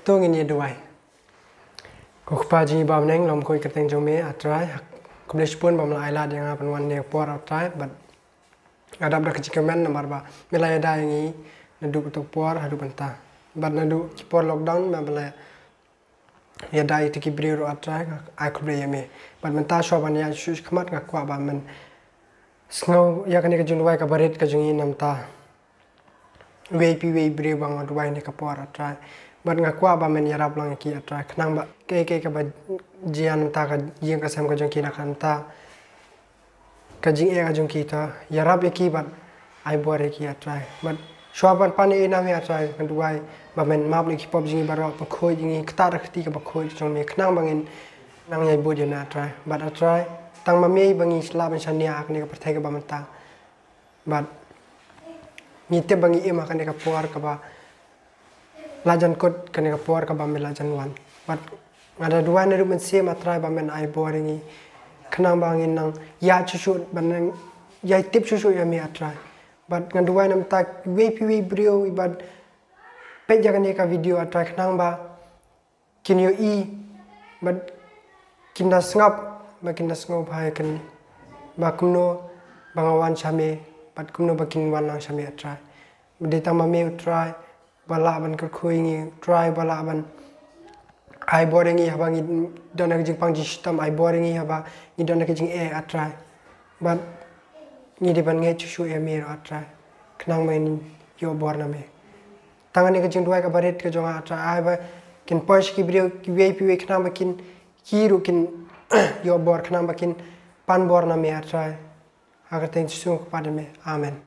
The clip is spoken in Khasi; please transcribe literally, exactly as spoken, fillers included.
To ngin ïa duwai. Ko Kpa jong ngi ba ha bneng, long khuid kyrteng jong me, A Trai. Khublei shibun ba me la ai lad ïa nga ban wan ha kane ka por, A Trai, bad nga dap da ka jingkmen namar ba me la ïada ïa ngi naduh kato ka por haduh mynta. Bad naduh ki por lockdown me la ïada ïa kita ki briew ruh, A Trai, nga ai khublei ïa me. Bad mynta shuwa ban ïaid sha khmat nga kwah ba men sngew ïa kane ka jingduwai kaba rit ka jong ngi na bynta iwei pa iwei i briew ba nga duwai ha kane ka por, A Trai. Bad nga kwah ba men ïarap lang ïa ki, A Trai, khnang ba kaei kaei kaba jia na bynta ka ïing ka sem ka jong ki, na ka bynta ka jingeh ka jong ki, to ïarap ïa ki bad ai bor ïa ki, A Trai. Bad shuwa ban pan ïa ngi na me, A Trai, nga duwai ba men map ïa ki pop jong ngi baroh, pynkhuid ïa ngi, ktah da ka kti kaba khuid ka jong me, khnang ba ngin nang ïai bud ïa me, A Trai. Bad, A Trai, tang ma me ba ngi lah ban shaniah ha kane ka pyrthei kaba mynta. Bad ngi tip ba ngi im ha kane ka por kaba la jan kut, kane ka por kaba me la jan wan. Bad nga da duwai naduh mynsiem, A Trai, ba men ai bor ïa ngi, khnang ba ngin nang ïaid shuh shuh, ba nang ïai tip shuh shuh ïa me, A Trai. Bad nga duwai na bynta iwei pa iwei i briew i ba peit ïa kane ka video, A Trai, khnang ba kin ïohi bad kin da sngap, ba kin da sngewbha ïa kane, ba kumno ba nga wan sha me, bad kumno ba kin wan lang sha me, A Trai. Bad dei tang ma me, A Trai, ba lah ban kyrkhu ïa ngi, A Trai, ba lah ban ai bor ïa ngi haba ngi don ha ka jingpang jingshitom, ai bor ïa ngi haba ngi don ha ka jingeh, A Trai. Bad ngi dei ban ngeit shuh shuh ïa me ruh, A Trai, khnang ba ngin ïoh bor na me. Tang kane ka jingduwai kaba rit ka jong nga, A Trai, ai ba kin poi sha ki briew iwei pa iwei, khnang ba kin, ki ruh kin ïoh bor, khnang ba kin pan bor na me, A Trai. Ha ka kyrteng Jisu nga kyrpad ïa me. Amen.